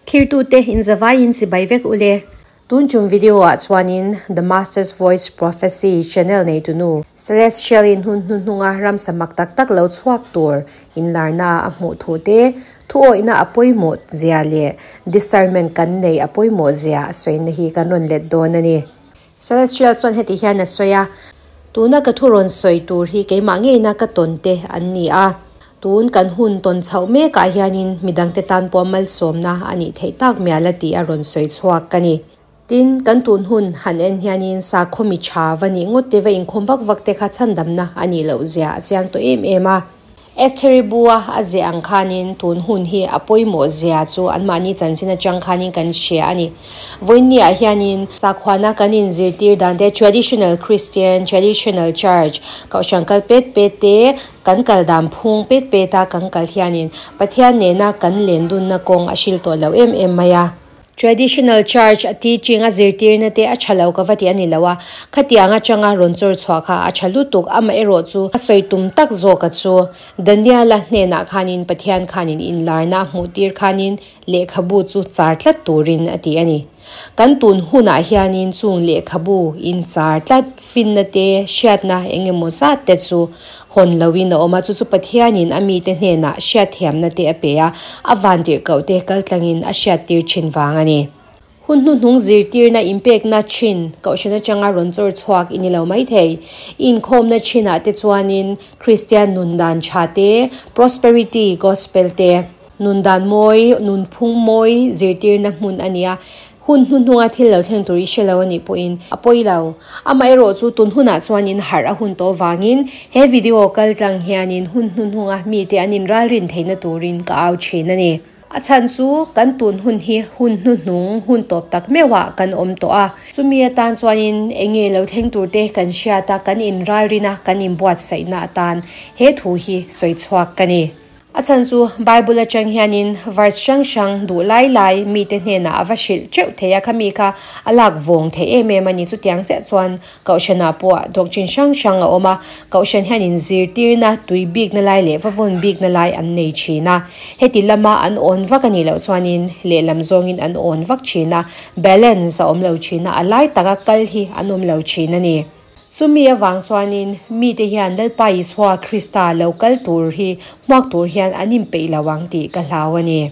Thirtute in zavaiin chibai vek ule. Tun tum video ah chuanin The Master's Voice Prophecy channel neitunu Celestial in hun hnuhnunga ramsa mak tak tak lo chhuak tur inlarna a hmuh thu te, thuawihna a pawimawh zia leh discernment kan neih a pawimawh zia a sawina hi kan rawn let dawn a ni. Celestial chuan heti hian a sawi a, Tuna ka thu rawn sawi tur hi keimah ngeina ka tawn te an ni a, tun kan hun tawn chhoh mekah hianin midangte tan pawh malsawmna a nih theih tak mial a tih a rawn sawi chhuak ka ni. Tin, kan tun hun han en hianin sakhaw mi tha va nih ngawt te va inkhawm vak vak te kha chhandamna a nih loh zia a chiang tawh em em a. Estheri bua a ziah ang khanin tun hun hi a pawimawh zia chu anmahni chanchin atang khanin kan hria a ni. Vawiinniah hianin sakhuana kan inzirtir dan te, traditional Christian, traditional church, kohhran kal pet pet te, kan kal dan phung pet pet a kan kal hianin Pathian nena kan lendunna kawng a hril tawh lo em em mai a. Traditional Church a teaching a zirtirna te a tha lo ka va ti a ni lo a, khatiang atanga rawn chawr chhuah kha a tha lutuk, amaherawh chu a sawi tum tak zawk a chu Daniela hnenah khanin Pathian khanin inlarna a hmuh tir khanin lehkhabu chu char tlat turin a ti a ni. Kan tun hunah hianin chung lehkhabu in char tlat finna te hriatna eng emaw zat te chu hawn loin a awm a, chu chu Pathianin a mite hnenah hriatthiamna te a pe a, a vantirhkoh te kaltlangin a hriattir thin vang a ni. Hun hnuhnung zirtirna inpekna thin Kohhran atanga rawn chawr chhuak i ni lo maithei. I inkhawmna thinah te chuanin Kristian nun dan tha te, prosperity gospel te, nun dan mawi, nunphung mawi zirtirna hmun a ni a. Hun hnuhnunga thil lo thleng tur i hre lo a nih pawhin a pawi lo. Amaherawh chu tun hunah chuanin harh a hun tawh vangin he video kal tlang hianin hun hnuhnunga mite an inralrin theihna turin ka au thin a ni. A chhan chu kan tun hun hi hun hnuhnung hun tawp tak meuhah kan awm tawh a. Chumi atan chuanin eng nge lo thleng tur te kan hriat a, kan inralrin a, kan inbuatsaihna atan he thu hi sawi chhuak ka ni. A chhan chu Bible atang hianin verse hrang hrang duh lai lai mite hnenah a va hrilh teuh thei a, khami kha a lak vawng theih em em a ni. Chutiang chiah chuan Kohhranah pawh doctrine hrang hrang a awm a, Kohhran hianin zirtirna tui bikna lai leh va vawn bikna lai an nei thin a. Heti lama an awn vak a nih loh chuanin lehlam zawngin an awn vak thin a, balance a awm lo thin a, a lai taka kal hi an awm lo thin a ni. Chumi avang chuanin mite hian Lalpa Isua Krista lo kal tur hi hmuak tur hian an inpeih lo ang tih ka hlau a ni.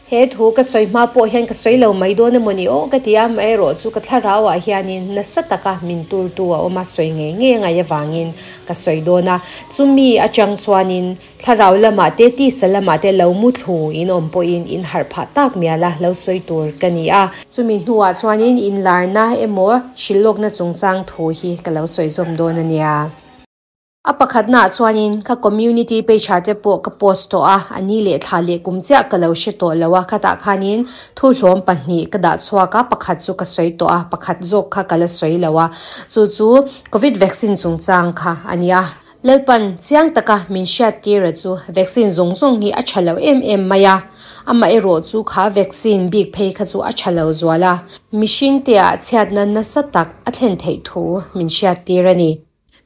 He thu ka sawi hma pawh hian ka sawi lo mai dawn emaw ni aw ka ti a, amaherawh chu ka thlarauah hianin nasa taka min turtu a awm a, sawi ngei ngei a ngaih avangin ka sawi dawn a. Chumi atang chuanin Thlarau lamah te, tisa lamah te lo mu thlu in awm pawhin in harh phah tak mial a, lo sawi tur ka ni a. Chumi hnuah chuanin inlarna emaw hrilhlawkna chungchang thu hi ka lo sawi zawm dawn a nia. A pakhatnaah chuanin ka community page ah te pawh ka post tawh a, a ni leh thla leh kum chiah ka lo hre tawh lo a, khatah khanin thu hlawm pahnih ka dah chhuak a, pakhat chu ka sawi tawh a, pakhat zawk kha ka la sawi lo a, chu chu covid vaccine chungchang kha a nia. Lalpan chiang taka min hriattira chu vaccine zawng zawng hi a tha lo em em mai a, amaherawh chu kha vaccine bik phei kha chu a tha lo zual a, mihring te ah chhiatna nasa tak a thlen theih thu min hriattir a ni.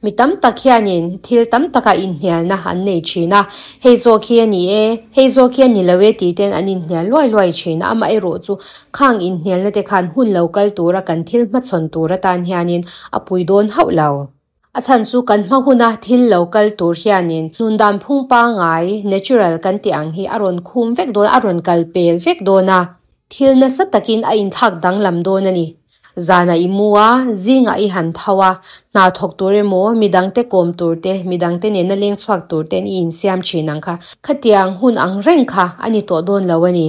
Mi tam tak hianin thil tam taka inhnialna an nei thin a, hei zawk hi a ni e, hei zawk hi a ni lo e tih ten an inhnial luai luai thin a, amaherawh chu khang inhnialna te khan hun lo kal tura kan thil hmachhawn tur atan hianin a pui dawn hauh lo. A chhan chu kan hma huna thil lo kal tur hianin nundan phung pangai, natural, kan tih ang hi a rawn khum vek dawn, a rawn kal pel vek dawn a. Thil nasa takin a inthlak danglam dawn a ni. Zanah i mu a, zingah i han tho a, hna thawk tur emaw, midangte kawm tur te, midangte nena leng chhuak tur ten i insiam thin ang kha. Khatiang hun ang reng kha a ni tawh dawn lo a ni.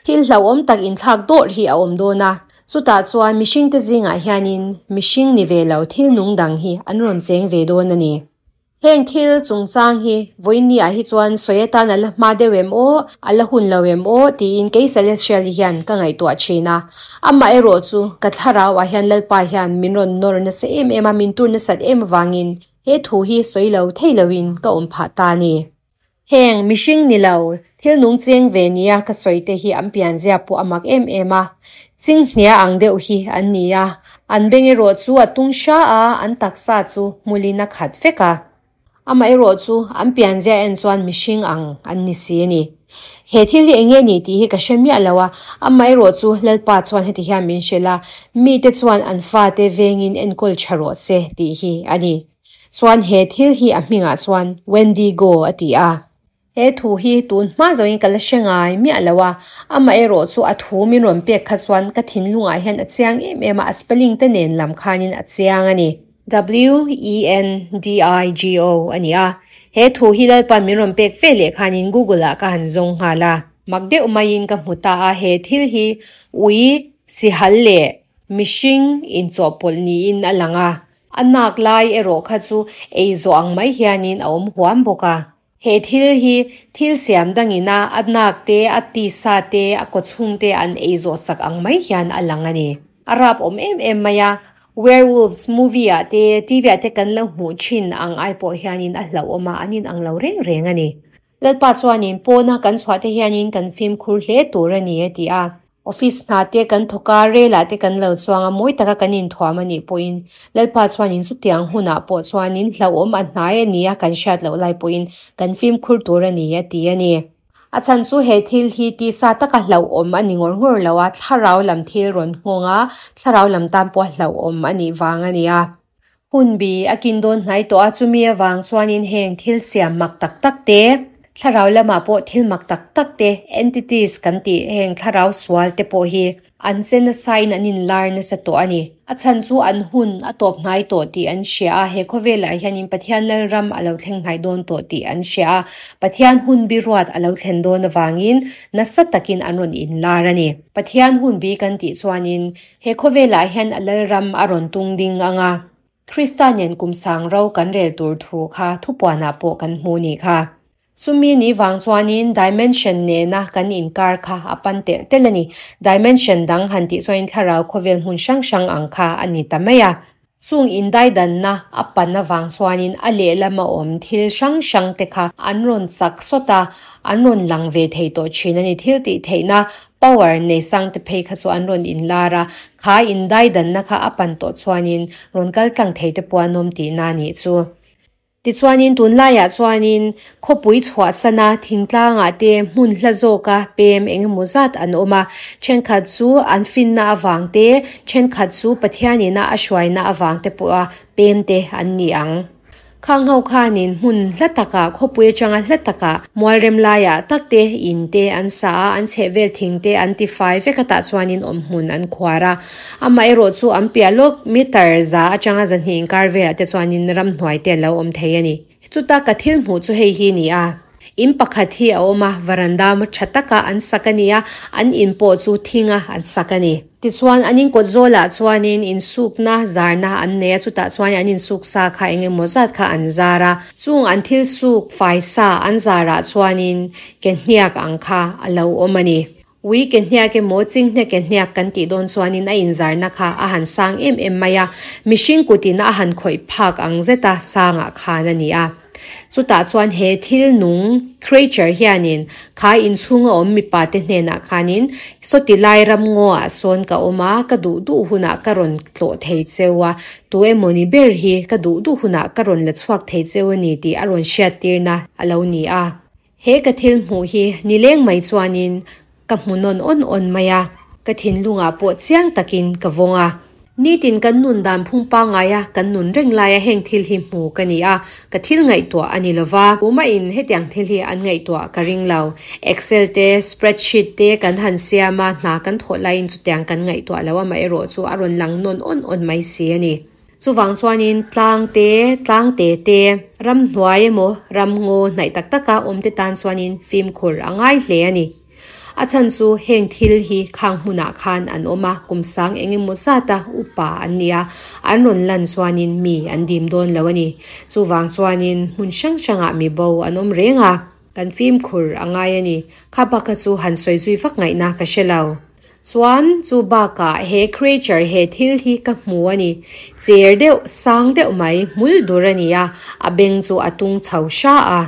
Thil hlauhawm tak inthlak dawrh hi a awm dawn a, chutah chuan mihringte zingah hianin mihring ni ve lo thil nung dang hi an rawn cheng ve dawn a ni. Heng thil chungchang hi vawiinniah hi chuan sawi atan a la hma deuh em aw, a la hun lo em aw tiin kei Celestial hian ka ngaihtuah thin a. Amaherawh chu ka thlarauah hian Lalpa hian min rawn nawr nasa em em a, min tur nasat em avangin he thu hi sawi lo thei loin ka awm phah ta a ni. Heng mihring ni lo, thil nung cheng ve nia ka sawi te hi an pianzia pawh a mak em em a. Chinghnia ang deuh hi an ni a, an beng erawh chu a tung hra a, an taksa chu hmulin a khat vek a. Amaherawhchu, an pianzia en chuan mihring ang an ni si a ni. He thil hi eng nge ni tih hi ka hre miah lo a, amaherawhchu Lalpa chuan heti hian min hrilh a, mite chuan an fate vengin enkawl tha rawh se tih hi a ni. Chuan he thil hi a hmingah chuan Wendigo a ti a. He thu hi tun hma zawngin ka la hre ngai miah lo a, amaherawhchu a thu min rawn pek kha chuan ka thinlungah hian a chiang em em a, a spelling te nen lam khanin a chiang a ni. W-E-N-D-I-G-O a ni a, he thu hi Lalpa'n min rawn pek ve leh khanin Google ah ka han zawng nghal a. Mak deuh maiin ka hmu ta a, he thil hi ui, sihal leh mihring inchawhpawlh niin a lang a. A nak lai erawh kha chu ei zawh ang mai hianin a awm huam bawk a. He thil hi thil siam dangin a a nak te, a tisa te, a kawchhung te an ei zawh sak ang mai hian a lang a ni. A rap awm em em mai a, werewolves movie ah te, TV ah te kan lo hmuh thin ang ai pawh hianin a hlauhawm a, an inang lo reng reng a ni. Lalpa chuanin pawna kan chhuah te hianin kan fimkhur hle tur a ni a ti a. Office hna te kan thawk a, rel ah te kan lo chuang a, mawi taka kan inthuam a nih pawhin Lalpa chuanin chutiang hunah pawh chuanin hlauhawm a hnai a ni a, kan hriat loh lai pawhin kan fimkhur tur a ni a ti a ni. A chhan chu he thil hi tisa taka hlauhawm a ni ngawr ngawr lo a, thlarau lam thil rawn nghawng a, thlarau lam tan pawh hlauhawm a nih vang a ni a. Hun bi a kin dawn hnai tawh a, chumi avang chuanin heng thil siam mak tak tak te, thlarau lamah pawh thil mak tak tak te, entities kan tih heng thlarau sual te pawh hi an che nasain an inlar nasa tawh a ni. A chhan chu an hun a tawp hnai tawh tih an hria a, he khawvelah hianin Pathian Lalram a lo thleng hnai dawn tawh tih an hria a, Pathian hun bi ruat a lo thlen dawn avangin nasa takin an rawn inlar a ni. Pathian hun bi kan tih chuanin He khawvelah hian a Lalram a rawn tung ding ang a, Krista nen kum sang ro kan rel tur thu kha thupuanah pawh kan hmu nih kha. Chumi ni vang chuanin dimension nena kan inkar kha a pan telh telh a ni. Dimension dang han tih chuanin thlarau khawvel hmun hrang hrang ang kha a ni ta mai a. Chung indaidanna a pan avang chuanin a lehlam a awm thil hrang hrang te kha an rawn chak sawt a, an rawn lang ve thei tawh thin a ni. Thil tih theihna power nei sang te phei kha chu an rawn inlar a, kha indaidanna kha a pan tawh chuanin rawn kal tlang thei te pawh an awm tihna a nih chu. Tichuanin tunlaiah chuanin khawpui chhuahsana thingtlangah te hmun hla zawka pem eng emaw zat an awm a, thenkhat chu an finna avang te, thenkhat chu Pathianina a hruaina avang te pawha pem te an ni ang. Khang ho khanin hmun hla takah khawpui atanga hla takah mualrem laiah tak te in te an sa a, an chhehvel thing te an tifai vek a tah chuanin awmhmun an khuar a. Amaherawh chu an piah lawk meter za atanga zahnih inkar velah te chuanin ramhnuai te a lo awm thei a ni. Chuta ka thil hmuh chu hei hi ni a, in pakhat hi a awm a, varanda tha taka an sak a ni a, an in pawh chu thinga an sak a ni. Tichuan an inkawt zawlah chuanin insukna zarna an nei a, chutah chuan an insuk sa kha eng emaw zat kha an zar a, chung an thil suk fai sa an zarah chuanin ke hniak ang kha a lo awm a ni. Ui ke hniak emaw chinghne ke hniak kan tih dawn chuanin a inzarna kha a han sang em em mai a, mihring kutin a han khawih phak ang zeta sangah khan a ni a. Chutah chuan he thil nung, creature, hianin kha inchhunga awm mipa te hnenah khanin sawti lai ram ngaw ah sawn ka awm a, ka duh duh hunah ka rawn tlawh thei cheu a, tu emaw ni ber hi ka duh duh hunah ka rawn la chhuak thei cheu a ni tih a rawn hriattirna a lo ni a. He ka thil hmuh hi nileng mai chuanin ka hmu nawn awn awn mai a, ka thinlungah pawh chiang takin ka vawng a. Nitin kan nun dan phung pangaia kan nun reng laia heng thil hi hmu ka ni a, ka thil ngaihtuah a ni lova. Tumahin hetiang thil hi an ngaihtuah ka ring lo. Excel te, spreadsheet te kan han siam a, hna kan thawh laiin chutiang kan ngaihtuah lo amaherawh chu a rawn lang nawn awn awn mai si a ni. Chuvang chuanin tlang te, tlang te te, ramhnuai emaw ramngaw hnaih tak taka awm te tan chuanin fimkhur a ngai hle a ni. A chhan chu heng thil hi khang hmunah khan an awm a, kum sang eng emaw zata upa an ni a, an rawn lan chuanin mi an dim dawn lo a ni. Chuvang chuanin hmun hrang hrangah mi bo an awm reng a, kan fimkhur a ngai a ni. Kha bak kha chu han sawi zui vak ngaihna ka hre lo. Chuan chu bakah he creature he thil hi ka hmu a ni. Cher deuh, sang deuh mai, hmul dur a ni a, a beng chu a tung chho hra a.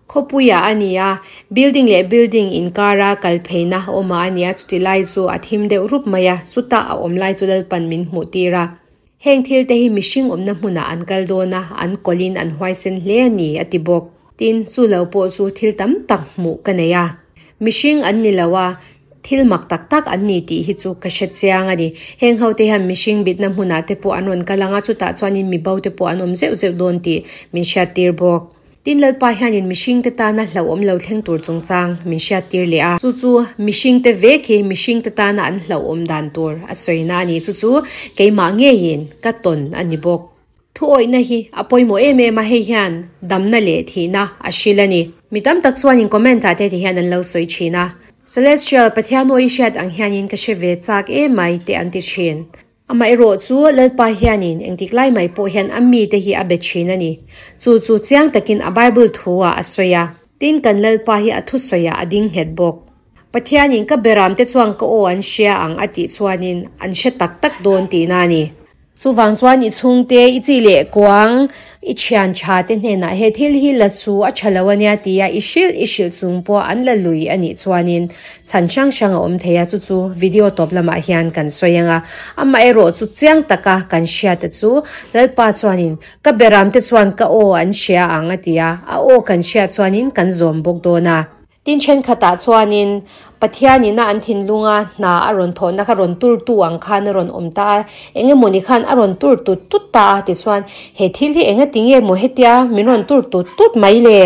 Khawpuiah a ni a, building leh building inkara kal pheina awmah a ni a, chuti lai chu a thim deuh rup mai a, chutah a awm lai chu Lalpan min hmuh tir a. Heng thil te hi mihring awmna hmunah an kal dawn a, an kawlhin an huaisen hle a ni, a ti bawk. Tin, chu lo pawh chu thil tam tak hmuh ka nei a. Mihring an ni lo a, thil mak tak tak an ni tih hi chu ka hre chiang a ni. Heng ho te hian mihring bitna hmunah te pawh an rawn kal ang a, chutah chuanin mi bo te pawh an awm zeuh zeuh dawn tih min hriattir bawk. Tin, Lalpa hianin mihringte tana hlauhawm lo thleng tur chungchang min hriattir leh a. Chu chu mihringte vek hi mihringte tana an hlauhawm dan tur a sawina a ni. Chu chu keimah ngeiin ka tawn a ni bawk. Thuawihna hi a pawimawh em em a, hei hian damna leh thihna a hril a ni. Mi tam tak chuanin comment ah te ti hian an lo sawi thin a. Celestial Pathian aw i hriat ang hianin ka hre ve chak emai te an ti thin. Amaherawh chu Lalpa hianin engtik lai mai pawh hian a mite hi a be thin a ni. Chu chu chiang takin a Bible thu ah a sawi a. Tin, kan Lalpa hi a thusawiah a ding nghet bawk. Pathianin ka beramte chuan ka aw an hria ang a tih chuanin an hre tak tak dawn tihna a ni. Chuvang chuan i chhungte, i chi leh kuang, i thian tha te hnenah he thil hi la su a tha lo a nia tia i hrilh i hrilh chung pawh an la lui a nih chuanin chhan hrang hrang a awm thei a, chu chu video tawp lamah hian kan sawi ang a. Amaherawh chu chiang taka kan hriata chu Lalpa chuanin ka beramte chuan ka aw an hria ang a ti a, a aw kan hriat chuanin kan zawm bawk dawn a. Tin thenkhatah chuanin Pathianina an thinlunga hna a rawn thawhna kha rawn turtu ang khan a rawn awm ta a, eng emawni khan a rawn tur tut tut ta a tichuan he thil hi enga tinge maw hetia min rawn tur tut tut mai le?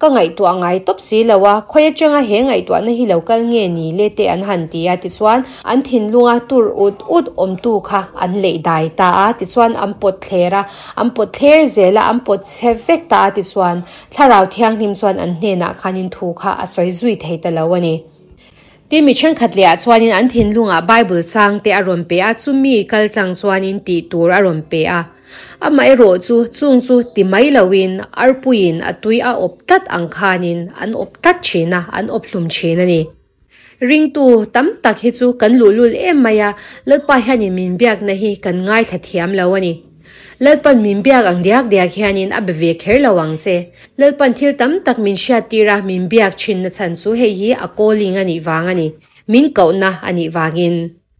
Ka ngaihtuah ngai tawp si lo a, khawi atanga he ngaihtuahna hi lo kal nge ni le te an han ti a tichuan an thinlunga tur ut ut awmtu kha an leih dai ta a tichuan an pawt thler a, an pawt thler zel a, an pawt chhe vek ta a tichuan Thlarau Thianghlim chuan an hnenah khanin thu kha a sawi zui thei ta lo a ni. Tin, mi thenkhat lehah chuanin an thinlungah Bible chang te a rawn pe a, chumi kal tlang chuanin tih tur a rawn pe a. Amaherawh chu, chung chu ti mai loin arpuiin a tui a awp tlat ang khanin an awp tlat thin a, an awp hlum thin a ni. Ringtu tam tak hi chu kan luhlul em mai a, Lalpa hianin min biakna hi kan ngaithla thiam lo a ni. Lalpan min biak ang diak diak hianin a be ve kher lo ang che. Lalpan thil tam tak min hriattir a, min biak thinna chhan chu hei hi a calling a nih vang a ni, min kohna a nih vangin.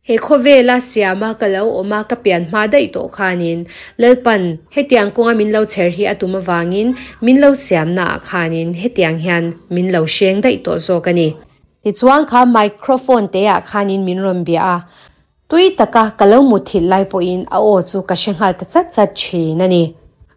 He khawvela siama ka lo awm a, ka pian hma daih tawh khanin Lalpan hetiang kawnga min lo chher hi a tum avangin min lo siamnaah khanin hetiang hian min lo hreng daih tawh zawk a ni. Tichuan kha microphone teah khanin min rawn bia a, tui taka ka lo mutthilh lai pawhin a aw chu ka hre nghal ta chat chat thin a ni.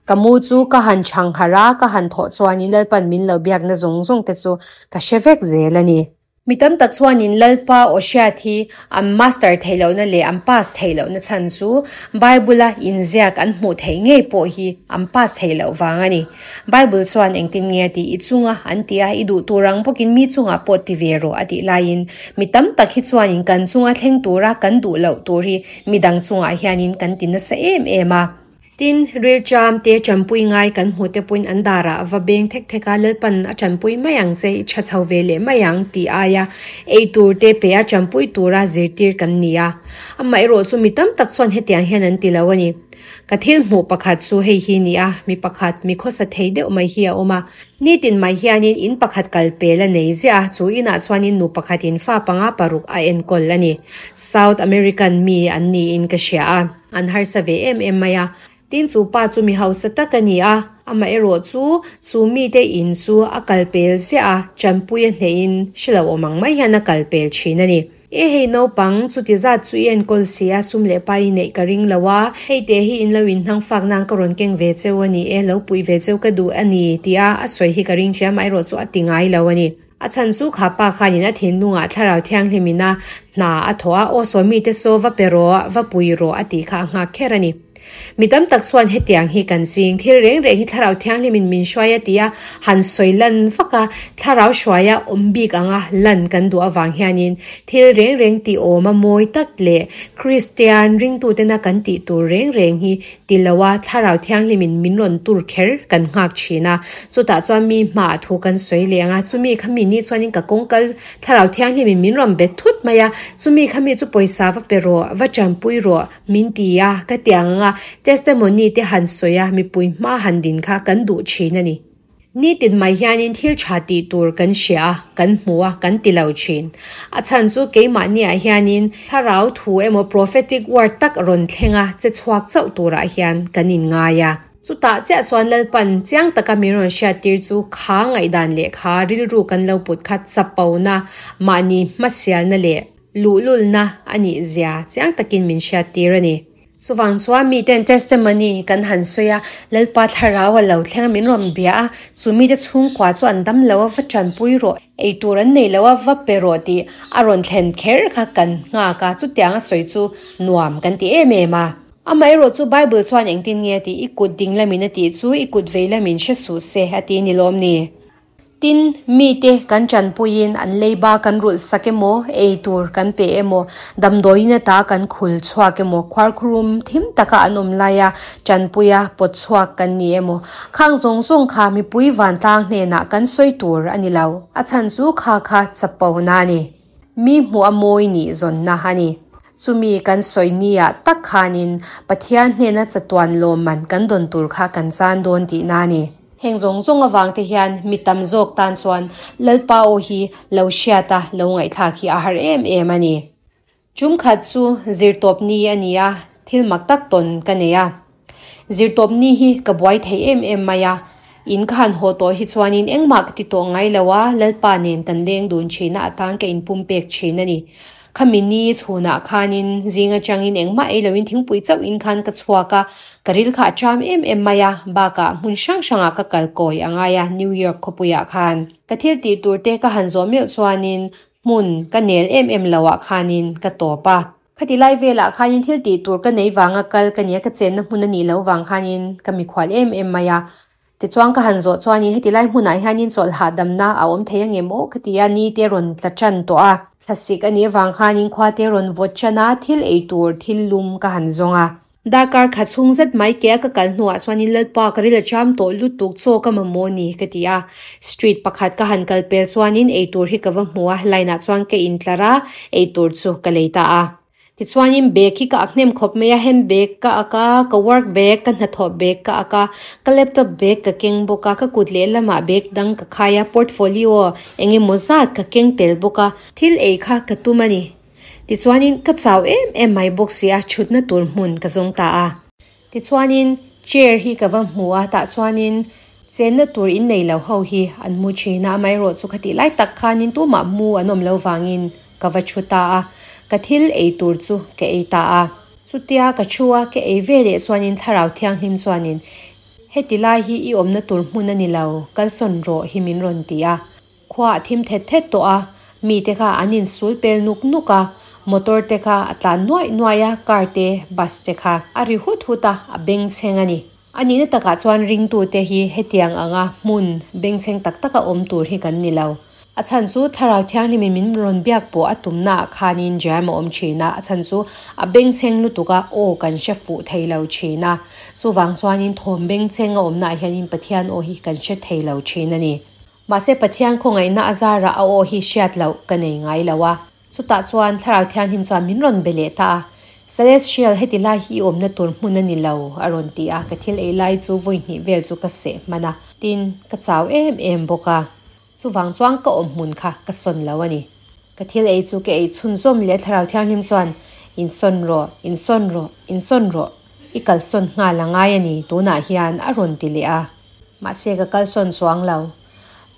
Ka mu chu ka han chhang harh a, ka han thawh chuanin Lalpan min lo biakna zawng zawng te chu ka hre vek zel a ni. Mi tam tak chuanin Lalpa aw hriat hi an master theih lohna leh an pass theih lohna chhan chu Bible-a inziak an hmuh theih ngei pawh hi an pass theih loh vang a ni. Bible chuan engtin nge a tih? I chunga an ti a, i duh tur ang bawkin mi chungah pawh ti ve rawh a tih laiin mi tam tak hi chuanin kan chunga thleng tura kan duh loh tur hi midang chungah hianin kan ti nasa em em a. Tin, rilṭam te ṭanpui ngai kan hmu te pawhin an darah va beng thek thek a, Lalpan a ṭanpui mai ang che, i ṭha chho ve leh mai ang tih aia ei tur te pe a ṭanpui tura zirtir kan ni a. Amaherawh chu mi tam tak chuan hetiang hian an ti lo a ni. Ka thil hmuh pakhat chu hei hi ni a, mi pakhat, mi khawsa thei deuh mai hi a awm a. Nitin mai hianin in pakhat kal pel a nei ziah a, chu inah chuanin nu pakhatin fa panga paruk a enkawl a ni. South American mi an niin ka hria a. An harsa ve em em mai a. Tin chu pa chu mi hausa tak a ni a, amaherawh chu chu mite in chu a kal pel ziah a, chanpui a hnehin hre lo awm ang mai hian a kal pel thin a ni. E hei naupang, chuti zat chu i enkawl si a, sum leh pa i neih ka ring lo a, hei te hi in lo inhnang fak nan ka rawn keng ve cheu a ni e, lo puih ve cheu ka duh a ni tia a sawi hi ka ring ṭhia, amaherawh chu a ti ngai lo a ni. A chhan chu kha pa khanin a thinlungah Thlarau Thianghlimin a hna a thawh a, Aw sawmite saw va pe rawh, va pui rawh a tih kha a nghak kher a ni. Mi tam tak chuan hetiang hi kan ching, thil reng reng hi Thlarau Thianghlimin min hruai a ti a, han sawi lan vak a, Thlarau hruaia awm bik anga lan kan duh avang hianin thil reng reng tih awma mawi tak leh Kristian ringtutena kan tih tur reng reng hi Ti lo a, Thlarau Thianghlimin min rawn tur kher kan nghak thin a. Chutah chuan mi hmaah thu kan sawi leh ang a, chumi kha mi ni chuanin ka kawng kal Thlarau Thianghlimin min rawn bet thut mai a, chumi kha mi chu pawisa va pe rawh, va tanpui rawh min ti a, ka ti ang ang a, testimony te han sawi a, mipui hma han din kha kan duh thin a ni. Nitin mai hianin thil tha tih tur kan hria a, kan hmu a, kan ti lo thin. A chhan chu keimahniah hianin thlarau thu emaw prophetic word tak rawn thleng a, che chhuak chauh turah hian kan inngai a. Chutah chiah chuan Lalpan chiang taka min rawn hriattir chu kha ngaihdan leh kha rilru kan lo put kha chapona, mahni hmasialna leh luhlulna a nih zia chiang takin min hriattir a ni. Chuvang chuan miten testimony kan han sawi a, Lalpa thlarau a lo thleng a min rawn bia a, chu mite chhungkua chu an dam lo a va tanpui rawh, ei tur an nei lo a va pe rawh tih a rawn thlen kher kha kan nghak a, chutiang a sawi chu nuam kan ti em em a. Amaherawh chu Bible chuan engtin nge tih i kut ding lamin a tih chu i kut vei lamin hre suh se a ti ni lawm ni? Tin, mite kan tanpuiin an leiba kan rulh sak emaw, ei tur kan pe emaw, damdawiin ata kan khul chhuak emaw, khuarkhurum thim taka an awm laia tanpuia pawt chhuak kan ni emaw, khang zawng zawng kha mipui vantlang hnenah kan sawi tur a ni lo. A chhan chu kha kha chapona a ni. Mi hmuh a mawi nih zawnna a ni. Chumi kan sawi niah tak khanin Pathian hnena chatuan lawmman kan dawn tur kha kan chan dawn tihna a ni. Heng zawng zawng avang te hian mi tam zawk tan chuan Lalpa aw hi lo hriat a, lo ngaihthlak hi a har em em a ni. Chumkhat chu zirtawp ni a ni a, thil mak tak tawn ka nei a. Zirtawp ni hi ka buai thei em em mai a, in ka han haw tawh hi chuanin engmah ka ti tawh ngai lo a, Lalpa nen kan leng dun thin a, atan ka inpumpek thin a ni. Khami ni chhunah khanin zing atangin engmah ei loin thingpui chauh in khan ka chhuak a, ka ril kha a ṭam em em mai a, bakah hmun hrang hrangah ka kal kawi a ngai a, New York khawpuiah khan. Ka thil tih tur te ka han zawh meuh chuanin hmun ka nel em em loah khanin ka tawp a. Khati lai velah khanin thil tih tur ka nei vanga kal ka nia, ka chenna hmun a nih loh vang khanin ka mikhual em em mai a. Tichuan ka han zawh chuanin heti lai hmunah hianin chawlh hahdamna a awm thei angem aw ka ti a, ni te rawn tla tan tawh a. Thlasik a nih avang khanin khua te rawn vawt tan a, thil ei tur thil lum ka han zawng a. Darkar khat chhung zet mai ke a ka kal hnuah chuanin Lalpa ka ril a cham tawh lutuk chaw ka mamawh ni ka ti a. Street pakhat ka han kal pel chuanin ei tur hi ka va hmu a, line ah chuan ka intlar a, ei tur chu ka lei ta a. Tichuanin bag hi ka ak hnem khawp mai a, hand bag ka ak a, ka work bag, ka hnathawh bag ka ak a, ka laptop bag ka keng bawk a, ka kut lehlamah bag dang ka khai a, portfolio eng emaw zat ka keng tel bawk a, thil ei kha ka tum a ni. Tichuanin ka chau em em mai bawk si a, thutna tur hmun ka zawng ta a. Tichuanin chair hi ka va hmu a, tah chuanin chenna tur in nei lo ho hi an mu thin a, amaherawh chu khatih lai tak khanin tumah mu an awm lo vangin ka va thu ta a, ka thil ei tur chu ka ei ta a. Chutia ka thu a, ka ei ve leh chuanin thlarau thianghlim chuanin heti lai hi i awmna tur hmun a ni lo, kalsawn rawh hi min rawn ti a. Khua a thim thet thet tawh a, mite kha an insul pel nuk nuk a, motor te kha a tlan nuaih nuaih a, car te, bus te kha a ri hut hut a, a bengchheng a ni. A nihna takah chuan ringtute hi hetiang anga hmun bengchheng tak taka awm tur hi kan ni lo. A chhan chu Thlarau Thianghlimin min rawn biak pawh a tumnaah khanin jam a awm thin a, a chhan chu a bengchheng lutuk a, aw kan hre fuh thei lo thin a. Chuvang chuanin thawm bengchheng a awmnaah hianin Pathian aw hi kan hre thei lo thin a ni. Mahse Pathian khawngaihna a zarah a aw hi hriat loh ka nei ngai lo a. Chutah chuan Thlarau Thianghlim chuan min rawn be leh ta a, Celestial heti lai hi i awmna tur hmun a ni lo, a rawn ti a, ka thil ei lai chu vawi hnih vel chu ka seh hman a, tin, ka chau em em bawk a. Chuvang chuan ka awm hmun kha ka sawn lo a ni. Ka thil ei chu ka ei chhunzawm leh Thlarau Thianghlim chuan, Insawn rawh, insawn rawh, insawn rawh, i kalsawn nghal a ngai a ni, tunah hian a rawn ti leh a. Mahse ka kalsawn chuang lo.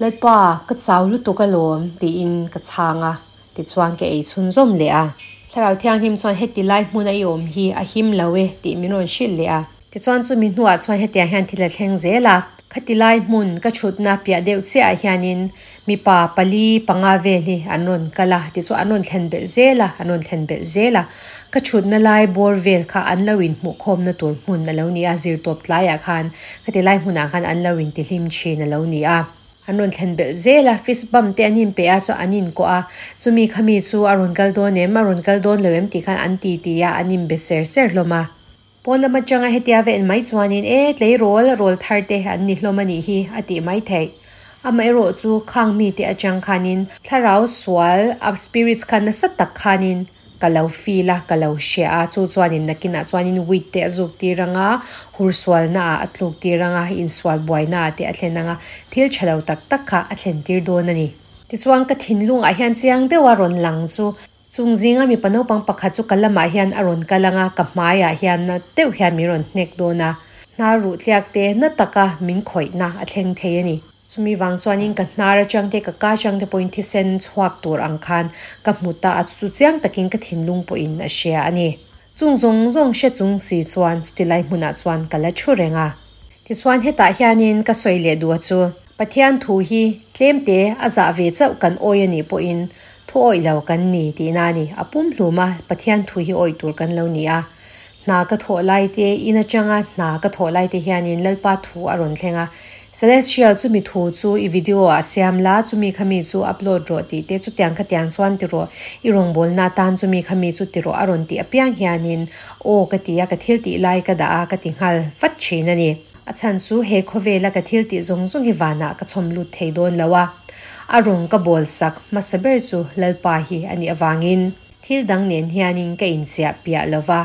Lalpa, ka chau lutuk alawm, tiin ka chhang a, tichuan ka ei chhunzawm leh a. Thlarau Thianghlim chuan heti lai hmuna i awm hi a him lo e tih min rawn hrilh leh a. Tichuan chumi hnuah chuan hetiang hian thil a thleng zel a. Khati lai hmun ka thutna piah deuh chiahah hianin mipa pali panga vel hi an rawn kal a, tichuan an rawn thlen belh zel a, an rawn thlen belh zel a. Ka thutna lai bawr vel kha an lo inhmuhkhawmna tur hmun a lo ni a, zirtawp tlaiah khan khati lai hmunah khan an lo intihlim thin a lo ni a. An rawn thlen belh zel a, fist bump te an inpe a chuan an inkuah a, chumi khami chu a rawn kal dawn em, a rawn kal dawn lo em tih khan an ti ti a, an inbe ser ser hlawm a. Pawn lam atanga hetia ven mai chuanin e tleirawl rawl thar te an ni hlawm a nih hi a tih mai theih. Amaherawhchu khang mite atang khanin thlarau sual a spirits kha nasa tak khanin ka lo feel a, ka lo hria a, chu chuanin nakinah chuanin weed te a zuk tir ang a, hur sualna ah a tluk tir ang a, insual buaina ah te a thlen ang a, thil tha lo tak tak kha a thlen tir dawn a ni. Tichuan ka thinlungah hian chiang deuh a rawn lang chu Chung zinga mipa naupang pakhat chu ka lamah hian a rawn kal ang a, ka hmaiah hian na deuh hian min rawn hnek dawn a, hnar ruh tliak te na taka min khawihna a thleng thei a ni. Chumi vang chuanin ka hnar atang te ka ka atang te pawhin thisen chhuak tur ang khan ka hmu ta a, chu chiang takin ka thinlung pawhin a hria a ni. Chung zawng zawng hre chung si chuan chuti lai hmunah chuan ka la thu reng a. Tichuan hetah hianin ka sawi leh duh a chu. Pathian thu hi tlemte a zah ve chauh kan awi a nih pawhin thu awih lo kan ni tihna a ni. A pumhlum a, Pathian thu hi awih tur kan lo ni a. Hna ka thawh lai te, in atanga hna ka thawh lai te hianin Lalpa thu a rawn thleng a. Celestial chumi thu chu i video ah siam la, chumi kha mi chu upload rawh tih te, chutiang khatiang chuan ti rawh, i rawngbawlna atan chumi kha mi chu ti rawh a rawn tih apiang hianin aw ka ti a, ka thil tih lai ka dah a, ka ti nghal vat thin a ni. A chhan chu he khawvela ka thil tih zawng zawng hi vanah ka chhawm lut thei dawn lo a, a rawng ka bawl sak hmasa ber chu Lalpa hi a nih avangin thil dang nen hianin ka inchiah piah lo va,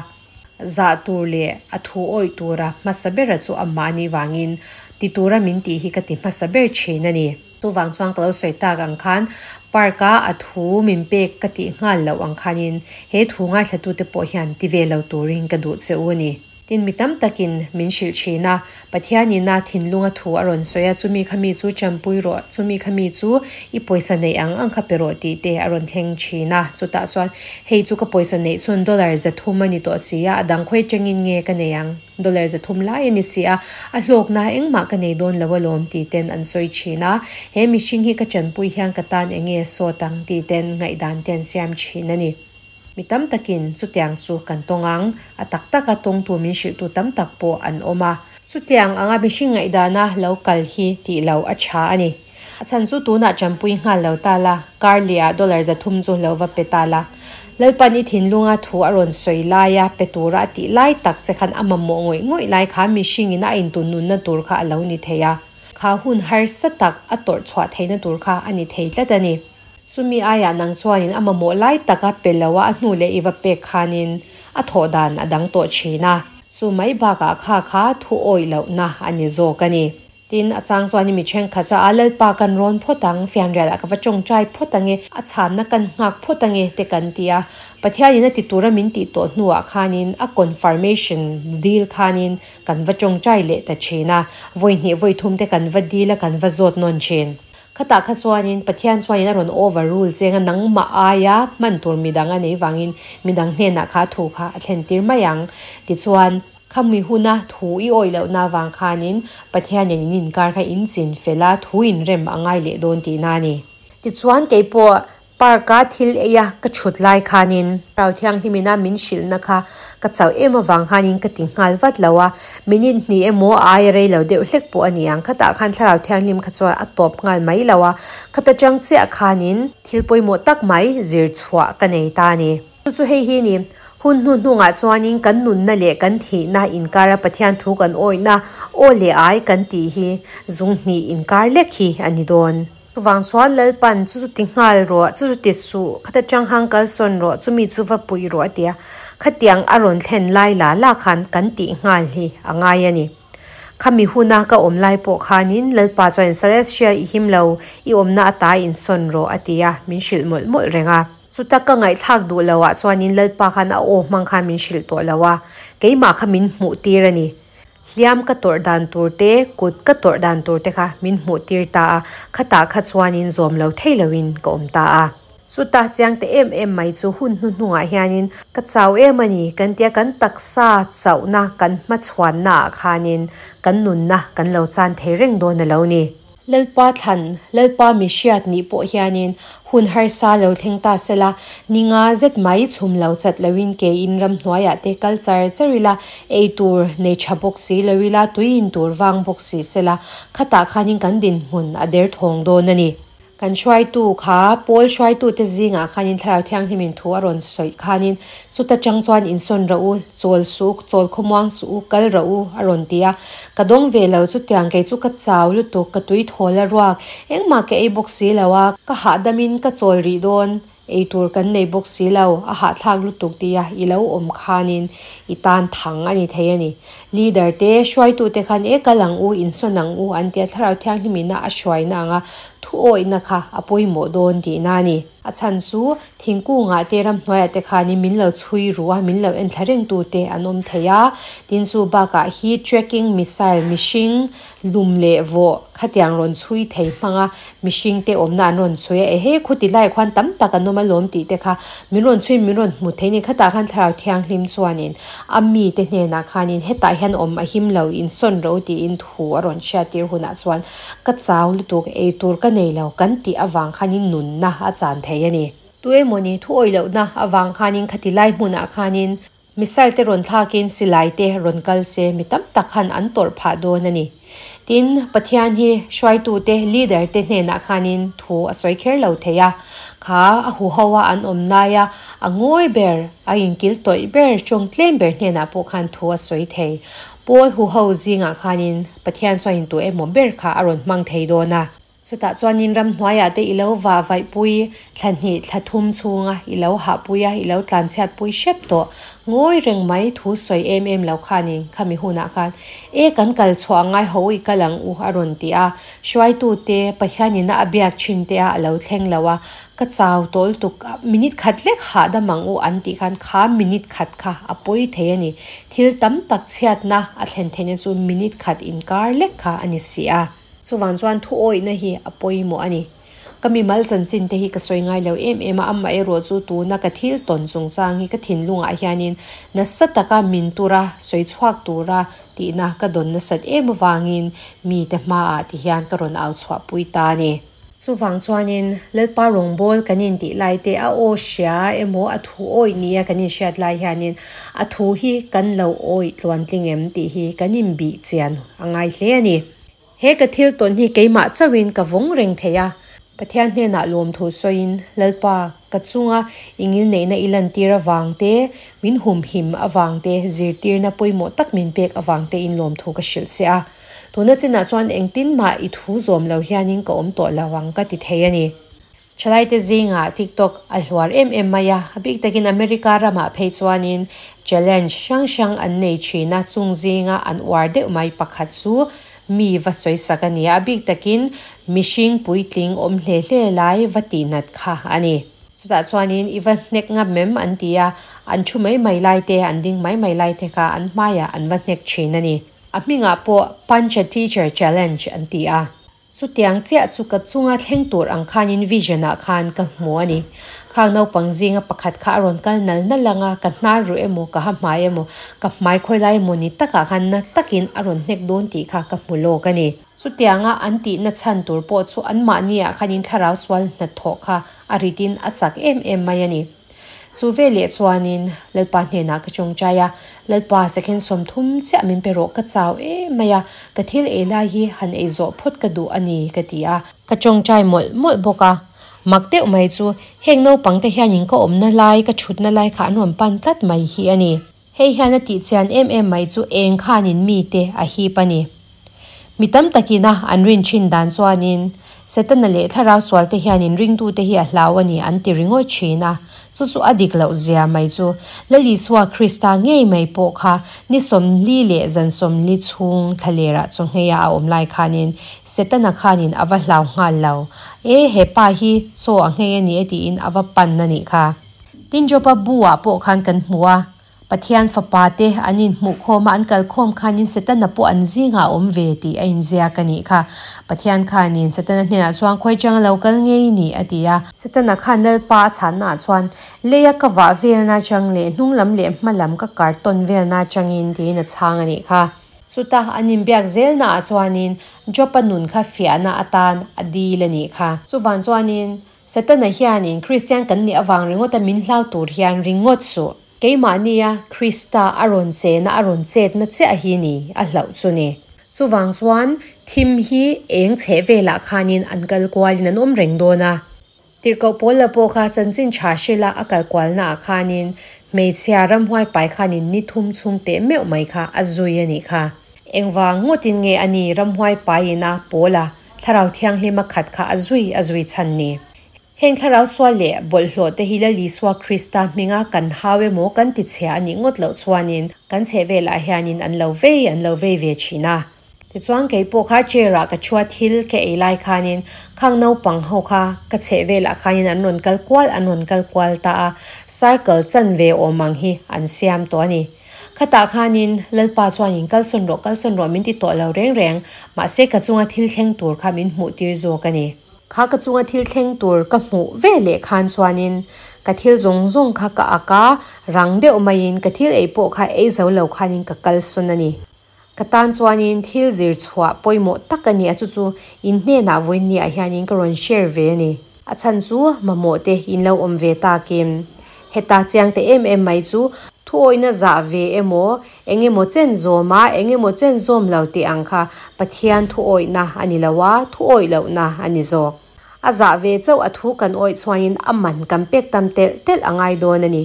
zah tur leh a thu awih tura hmasa bera chu amah a nih vangin ti tura min tih hi ka ti hmasa ber thin a ni. Chuvang chuan ka lo sawi tak ang khan park a a thu min pek ka tih nghal loh ang khanin he thu ngaithlatute pawh hian ti ve lo turin ka duh che u a ni. Tin, mi tam takin min hrilh thin a, Pathianin a thinlunga thu a rawn sawi a, chumi kha mi chu champui rawh, chumi kha mi chu i pawisa neih ang ang kha pe rawh tih te a rawn thleng thin a. Chutah chuan, hei chu ka pawisa neih chhun dollar 300 a ni tawh si a, a dang khawi tangin nge ka nei ang? Dollar 300 lai a ni si a, a hlawkna engmah ka nei dawn lo alawm tih ten an sawi thin a. He mihring hi ka chanpui hian ka tan eng nge sawt ang tih ten ngaihdan te an siam thin a ni. Mi tam takin chutiang chu kan tawng ang, a tak taka tawngtu min hrilhtu tam tak pawh an awm a. Chutiang anga mihring ngaihdana lo kal hi tih lo a tha a ni. A chhan chu tunah tanpui nghal lo ta la, kar lehah dollar 300 chu lo va pe ta la. Lalpan i thinlunga thu a rawn sawi laia pe tura a tih lai tak che khan a mamawh ngawih ngawih lai kha mihringin a intun nunna tur kha a lo ni thei a. Kha hun harsa tak a tawrh chhuah theihna tur kha a ni thei tlat a ni. Chumi aiah nang chuanin a mamawh lai taka pe lo a, a hnu leh i va pek khanin a thawh dan a dang tawh thin a. Chu mai bakah kha kha thu awih lohna a ni zawk a ni. Tin, a chang chuanin mi thenkhat chuan a Lalpa kan rawn phawt ang, fianrial ah ka va tawngtai phawt ang e, a chhanna kan nghak phawt ang e te kan ti a. Pathianin a ti tura min tih tawh hnuah khanin a confirmation dil khanin kan va tawngtai leh ta thin a, vawi hnih vawi thum te kan va dil a, kan va zawt nawn thin. Khatah kha chuanin Pathian chuanin a rawn over rule cheng a, nangmah aia hman tur midang a nei vangin midang hnenah kha thu kha a thlen tir mai ang. Tichuan, khami huna thu i awih lohna avang khanin Pathianin in inkar kha in chin fel a, thu inrem a ngai leh dawn tihna a ni. Tichuan, keipawh Park-a thil ei a ka chhut lai khanin Rau Thianghlimina min hrilhna kha ka chauh em avang khanin ka ti nghal vat lo a, minute hnih emaw a aia rei lo deuh hlek pawh a ni ang. Khatah khan Thlarau Thianghlim kha chuan a tawp nghal mai lo a, khata chang chiah khanin thil pawimawh tak mai zir chhuah ka nei ta a ni. Chu chu hei hi ni, hun hnu hnungah chuanin kan nunna leh kan thihna inkara Pathian thu kan awihna aw leh ai kan tih hi zung hnih inkar lek hi a ni dawn. Chuvang chuan Lalpan chu chu ti nghal rawh, chu chu ti suh, khata changhang kal sawn rawh, chumi chu va puih rawh a ti a. Khatiang a rawn thlen lai la la khan kan tih nghal hi a ngai a ni. Khami huna ka awm lai pawh khanin Lalpa chuan Celestial i him lo, i awmna ata insawn rawh a ti a, min hrilh mawlh mawlh reng a. Chuta ka ngaihthlak duh lo ah chuanin Lalpa khan a aw hmang khan min hrilh tawh lo a, keimah kha min hmuh tir a ni. Hliam ka tawrh dan tur te, kut ka tawrh dan tur te kha min hmuh tir ta a, khatah kha chuanin zawm lo thei loin ka awm ta a. Chuta chiang te em em mai chu hun hnuhnungah hianin ka chau em a ni kan tia kan taksa chauhna kan hmachhuanna ah khanin kan nunna kan lo chan thei reng dawn a lo ni. Lalpa thlan, Lalpa mi hriat nih pawh hianin hun harsa lo thleng ta sela, ni nga zet mai chhum lo chat loin ke in ramhnuaiah te kal char char ila, ei tur nei tha bawk si lo ila, tui in tur vang bawk si sela, khatah khanin kan dinhmun a der thawng dawn a ni. Kan hruaitu kha Pawl hruaitute zingah khanin Thlarau Thianghlimin thu a rawn sawi khanin chuta chang chuan insawn rawh u, chawl suh u, chawl khawmuang suh u, kal rawh u a rawn ti a. Ka dawng ve lo chutiang kei chu ka chau lutuk, ka tui thawl a ruak, engmah ka ei bawk si lo a, ka hahdamin ka chawl rih dawn. Ei tur kan nei bawk si lo, a hahthlak lutuk tia i lo awm khanin i tan thang a ni thei a ni. Leader te, hruaitute khan e kal ang u, insawn ang u an tia Thlarau Thianghlimina a hruaina anga thuawihna kha a pawimawh dawn tihna a ni. A chhan chu thingkungah te ramhnuaiah te khanin min lo chhui ru a, min lo enthla rengtute an awm thei a. Tin chu bakah hi tracking missile mihring Lum leh vawh khatiang rawn chhui thei hmanga mihringte awmna an rawn chhui a, ehe khuti laiah khuan tam tak an awm alawm tih te kha min rawn chhuiin min rawn hmu thei a ni. Khatah khan Thlarau Thianghlim chuanin a mite hnenah khanin hetah hian awm a him lo, insawn ro tiin thu a rawn hriattir hunah chuan ka chau lutuk, ei tur ka nei lo kan tih avang khanin nunna a chan thei a ni. Tu emawni thu awih lohna avang khanin khati lai hmunah khanin Missile te rawn thlakin silai te rawn kal se mi tam tak han an tawrh phah dawn a ni. Tin, Pathian hi hruaitute, leader te hnenah khanin thu a sawi kher lo thei a. Kha a huho a an awm laia a ngawi ber, a inkil tawih ber, tawng tlem ber hnenah pawh khan thu a sawi thei. Paul huho zingah khanin Pathian chuan intu emaw ber kha a rawn hmang thei dawn a. Chutah chuanin ramhnuaiah te i lo vah vaihpui, thla hnih thla thum chhunga i lo hahpui a, i lo tlanchhiatpui hrep tawh. Ngawi reng mai thu sawi em em lo khanin khami hunah khan, E kan kal chhuah ngai ho i kal ang u a rawn ti a. Hruaitute Pathianina a biak thin te a a lo thleng lo a, ka chau tawh lutuk a, minute khat lek hahdam ang u an tih khan kha minute khat kha a pawi thei a ni. Thil tam tak chhiatna a thlen theihna chu minute khat inkar lek kha a ni si a. Chuvang chuan thu awihna hi a pawimawh a ni. Ka mimal chanchin te hi ka sawi ngai lo em em a, amaherawh chu tuna ka thil tawn chungchang hi ka thinlungah hianin nasa taka min tura sawi chhuak tura tihna ka dawn nasat em avangin mite hmaah ti hian ka rawn au chhuahpui ta a ni. Chuvang chuanin Lalpa rawngbâwl kan intih lai te a aw hria emaw a thu awih nia kan inhriat lai hianin a thu hi kan lo awih tluantling em tih hi kan inbih chian a ngai hle a ni. He ka thil tawn hi keimah chauhin ka vawng reng thei a. Pathian hnenah lawmthu sawiin, Lalpa, ka chunga i ngilneihna i lantir avang te, min humhim avang te, zirtirna pawimawh tak min pek avang tein lawmthu ka hrilh che a. Tuna chinah chuan engtin mah i thu zawm lo hianin ka awm tawh lo ang ka ti thei a ni. Thalaite zingah TikTok a hluar em em mai a, a bik takin America ramah phei chuanin challenge hrang hrang an nei thin a, chung zinga an uar deuh mai pakhat chu mi va sawisak a ni a, a bik takin mihring puitling awm hle hle lai va tihnat kha a ni. Chutah chuanin i va hnek ngam em an ti a, an thu mai mai lai te, an ding mai mai lai te kha an hmaiah an va hnek thin a ni. A hmingah pawh Punch a Teacher Challenge an ti a. Chutiang chiah chu ka chunga thleng tur ang khanin vision-ah khan ka hmu a ni. Khang naupang zinga pakhat kha a rawn kal nal nal ang a, ka hnar ruh emaw, ka ha hmai emaw, ka hmai khawi lai emaw ni takah khan na takin a rawn hnek dawn tih kha ka hmu lawk a ni. Chutianga an tihna chhan tur pawh chu anmahniah khanin thlarau sual hnathawh kha a ritin a chak em em mai a ni. Chu veleh chuanin Lalpa hnenah ka tawngtai a, Lalpa second 30 chiah min pe rawh ka chau em mai a, ka thil ei lai hi han ei zawh phawt ka duh a ni ka ti a. Ka tawngtai mawlh mawlh bawk a, mak deuh mai chu heng naupangte hianin ka awmna lai, ka thutna lai kha an rawn pan tlat mai hi a ni. Hei hian a tihchian em em mai chu eng khanin mite a hip a ni. Mi tam takina an rin thin dan chuanin Setana leh thlarau sualte hianin ringtute hi a hlau a ni an ti ringawt thin a, chu chu a dik loh zia mai chu Lal Isua Krista ngei mai pawh kha ni 40 leh zan 40 chhung thlalerah chaw ngheia a awm lai khanin Setana khanin a va hlau nghal lo. E, he pa hi chaw a nghei a ni e tiin a va pan a nih kha. Tin Joba bu ah pawh khan kan hmu a, Pathian fapa te an inhmuh khawm a, an kal khawm khanin Setana pawh an zingah a awm ve tih a inziak a nih kha. Pathian khanin Setana hnenah chuan khawi chang a lo kal ngei ni a ti a. Setana khan Lalpa a chhanna ah chuan leia ka vah velna chang leh hnung lam leh hma lam ka kar tawn velna changin tiin a chhang a nih kha. Chuta an inbiak zelna ah chuanin Job-a nun kha fiahna atan a dil a nih kha. Chuvan chuanin Setana hianin Kristian kan nih avang ringawta min hlau tur hian ringawt suh. Keimahnia Krista a rawn chena a rawn chetna chiah hi ni a hlauh chu ni. Chuvang chuan Thim hi eng chheh velah khanin an kal kualin an awm reng dawn a. Tirhkoh pawl la pawh kha chanchin tha hrela a kal kualnaah khanin hmeichhia ramhuai pai khanin ni thum chhung teh meuh mai kha a zui a nih kha. Engvang ngawtin nge a ni ramhuai paiin a pawl a thlarau thianghlima khat kha a zui a zui chhan ni? Heng thlarau sual leh bawlhhlawh te hi Lal Isua Krista hminga kan hau emaw kan ti chhia a nih ngawt loh chuanin kan chhehvelah hianin an lo vei an lo vei ve thin a. Tichuan kei pawh kha chair ah ka chua thil ka ei lai khanin khang naupang ho kha ka chheh velah khanin an rawn kal kual an rawn kal kual ta a, circle chanve awm ang hi an siam tawh a ni. Khatah khanin Lalpa chuanin kalsawn rawh kalsawn rawh min ti tawh lo reng reng, mahse ka chunga thil thleng tur kha min hmuh tir zawk a ni. Kha ka chunga thil thleng tur ka hmuh ve leh khan chuanin ka thil zawng zawng kha ka ak a, rang deuh maiin ka thil ei pawh kha ei zo lo khanin ka kalsawn a ni. Ka tan chuanin thil zir chhuah pawimawh tak a ni a, chu chu in hnenah vawiinniah hianin ka rawn share ve a ni. A chhan chu mamawh te in lo awm ve takin heta chiang te em em mai chu thuawihna zah ve emaw, eng emaw chen zawm a, eng emaw chen zawm lo tih ang kha Pathian thuawihna a ni lo a, thuawih lohna a ni zawk. A zah ve chauh a thu kan awih chuanin a man kan pek tam telh telh a ngai dawn a ni.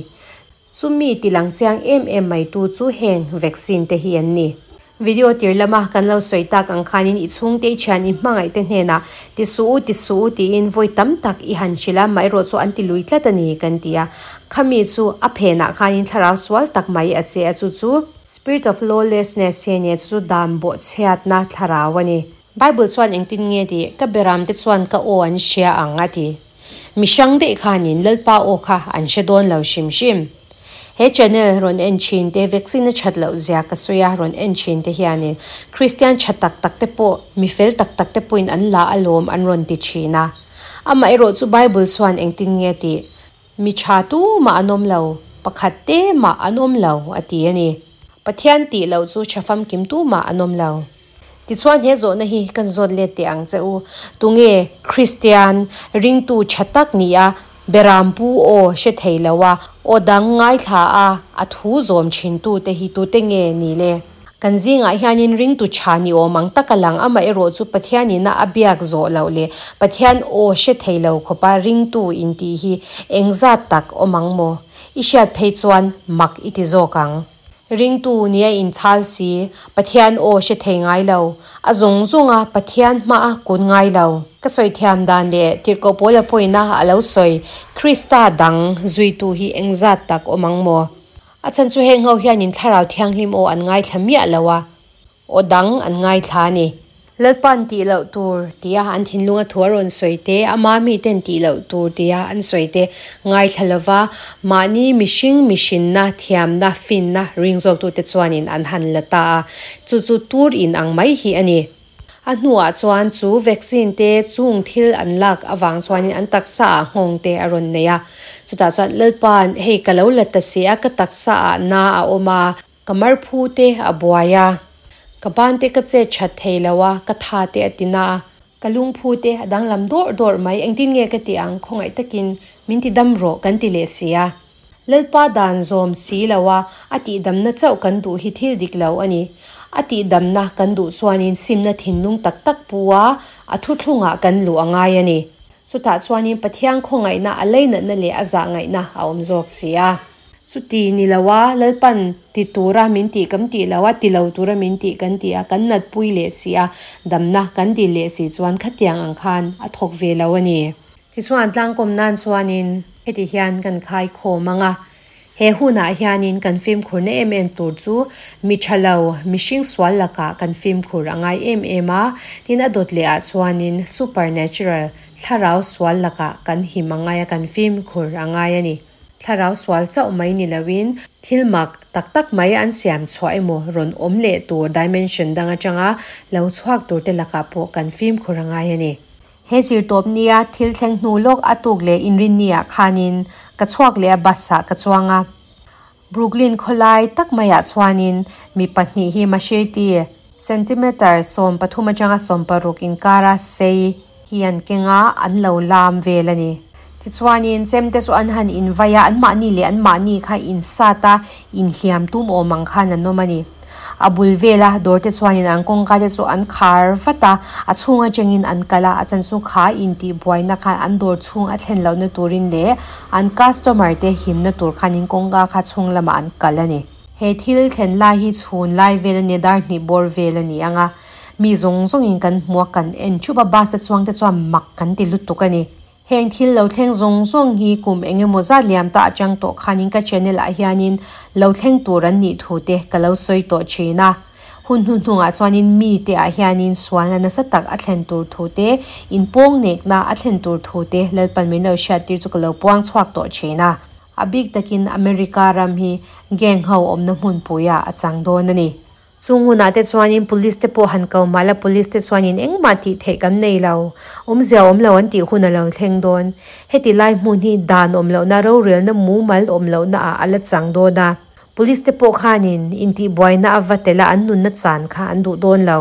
Chumi ti lang chiang em em mai tu chu heng vaccine te hi an ni. Video tir lama kan lo sawi tak ang khanin i chhungte i thian i hmangaih te hnenah ti suh u ti suh u tiin vawi tam tak i han hrilh a, maherawh chu an ti lui tlat a ni kan ti a. Khami chu a phenah khanin thlarau sual tak mai a che a, chu chu Spirit of lawlessness hi a ni a, chu chu dan bawhchhiatna thlarau a ni. Bible chuan engtin nge tih ka beramte chuan ka aw an hria ang a ti. Mi hrang daih khanin Lalpa aw kha an hre dawn lo hrim hrim. He channel rawn en thin te vaccine a that loh zia ka sawi a rawn en thin te hianin Christian tha tak tak te pawh mi fel tak tak te pawhin an la alawm an rawn ti thin a. Amaherawh chu Bible chuan engtin nge tih Mi tha tu mah an awm lo, pakhat te mah an awm lo, a ti a ni. Pathian tih loh chu tha famkim tu mah an awm lo. Tichuan he zawhna hi kan zawt let teh ang che u, tunge Kristian ringtu tha tak ni a, Berampu aw hre thei lo a, aw dang ngaithla a, a thu zawm thintu te hi tute nge ni le? Kan zingah hianin ringtu tha ni awm ang taka lang amaherawh chu Pathianina a biak zawh loh leh Pathian aw hre thei lo khawpa ringtu intih hi engzat tak awm ang maw? I hriat phei chuan mak i ti zawk ang. Ringtu nia inchhal si, Pathian aw hre thei ngai lo, a zawng zawnga Pathian hmaa kun ngai lo. Ka sawi thiam dan leh tirhkoh pawla pawina a lo sawi Krista dang zuitu hi engzat tak awm ang maw? A chhan chu heng ho hianin Thlarau Thianghlim aw an ngaithla miah lo a, aw dang an ngaithla a ni. Lalpa'n tih loh tur tia an thinlunga thu a rawn sawi te, ama miten tih loh tur tia an sawi te ngaithla lova, mahni mihring mihrinna, thiamna, finna ring zawktute chuanin an han la ta a, chu chu tur in ang mai hi a ni. A hnuah chuan chu vaccine te chung thil an lak avang chuanin an taksa ah nghawng te a rawn nei a. Chutah chuan Lalpa'n hei ka lo la ta si a, ka taksa ah na a awm a, ka marphu te a buai a, ka ban te ka chet that thei lo a, ka tha te a ti na a, ka lungphu te a danglam dawrh dawrh mai, engtin nge ka tih ang, khawngaih takin min ti dam rawh kan ti leh si a. Lalpa dan zawm si lo a, a tihdamna chauh kan duh hi thil dik lo a ni. A tihdamna kan duh chuanin simna thinlung tak tak pu a, a thuthlungah kan luh a ngai a ni. Chutah chuanin Pathian khawngaihna a leinatna leh a zahngaihna a awm zawk si a. Chuti ni lo a, Lalpan ti tura min tih kan tih lo a, ti lo tura min tih kan tih a, kan natpui leh si a, damna kan dil leh si chuan khatiang ang khan a thawk ve lo a ni. Tichuan tlangkawm nan chuanin heti hian kan khai khawm ang a, he hunah hianin kan fimkhurna em em tur chu mi tha lo, mihring sual lakah kan fimkhur a ngai em em a, tin a dawt leh ah chuanin supernatural, thlarau sual lakah kan him a ngai a, kan fimkhur a ngai a ni. Thlarau sual chauh mai ni loin thil mak tak tak mai an siam chhuah emaw rawn awm leh tur dimension dang atanga lo chhuak tur te lakah pawh kan fimkhur a ngai a ni. He zirtawp nia thil thleng hnu lawk a tuk leh inrinniah khanin ka chhuak leh a bus ah ka chuang a. Brooklyn khawlai tak maiah chuanin mi pahnih hi machete centimeter 13 atanga 16 inkara sei hi an keng a, an lo lam vel a ni. Tichuanin chemte chu an han invai a, anmahni leh anmahni kha insat a, inhliam tum awm ang khan an awm a ni. A bul vela dawr te chuanin an kawngka te chu an khar vat a a chhung atangin an kal a a chan chu kha intih buaina khan an dawr chhung a thlen lohna turin leh an customer te himna tur khanin kawngka kha chhung lamah an kal a ni. He thil thlen lai hi chhun lai vel a nia dar hnih bawr vel a ni ang a mi zawng zawngin kan hmu a kan en thup a bus a chuang te chuan mak kan ti lutuk a ni. Heng thil lo thleng zawng zawng hi kum eng emaw zat liam ta atang tawh khanin ka channel ah hianin lo thleng tur an nih thu te ka lo sawi tawh thin a. Hun hnuhnungah chuanin mi te ah hianin sualna nasa tak a thlen tur thu te, inpawng nekna a thlen tur thu te Lalpan min lo hriat tir chu ka lo puang chhuak tawh thin a. A bik takin America ram hi gang ho awmna hmunpui ah a chang dawn a ni. Chung hunah te chuanin police te pawh han ko mah la, police te chuanin engmah tih theih kan nei lo, awmzia awm lo an tih hun a lo thleng dawn. Heti lai hmun hi dan awm lohna, rorelna mumal awm lohna ah a la chang dawn a. Police te pawh khanin intihbuaina a va tel a, an nunna chan kha an duh dawn lo.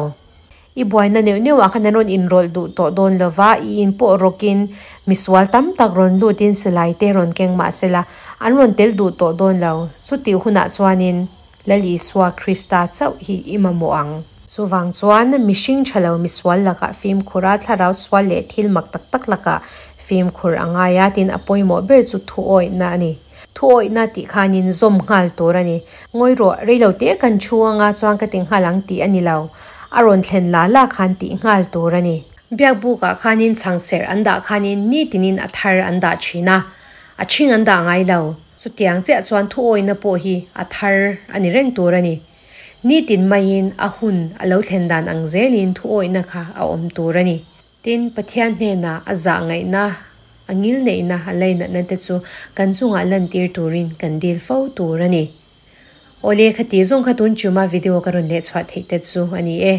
I buaina neuh neuh ah khan an rawn inrawlh duh tawh dawn lo va, i in pawh rawkin misual tam tak rawn lutin silai te rawn keng mah sela, an rawn tel duh tawh dawn lo. Chutih hunah chuanin Lal Isua Krista chauh hi i mamawh ang. Chuvang chuan mihring tha lo misual lakah fimkhur a, thlarau sual leh thil mak tak tak lakah fimkhur a ngai a, tin a pawimawh ber chu thuawihna a ni. Thuawihna tih khanin zawm nghal tur a ni. Ngawi rawh, reilo te kan thu anga chuan ka ti nghal ang tih a ni lo. A rawn thlen la la khan tih nghal tur a ni. Biakbukah khanin chhangchherh an dah khanin nitinin a thar an dah thin a, a ṭhing an dah ngai lo. Chutiang chiah chuan thuawihna pawh hi a thar a ni reng tur a ni. Nitin maiin a hun a lo thlen dan ang zelin thuawihna kha a awm tur a ni. Tin, Pathian hnenah a zah ngaihna, a ngil neihna, a lainatna te chu kan chungah lantir turin kan dil fo tur a ni. Awle, khati zawng kha tun chuma video ka rawn leh chhuah theih te chu a ni e.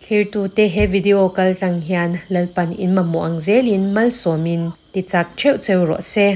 Thlirtute he video kal tlang hian Lalpan in mamawh ang zelin malsawmin ti chak theuh cheu rawh se.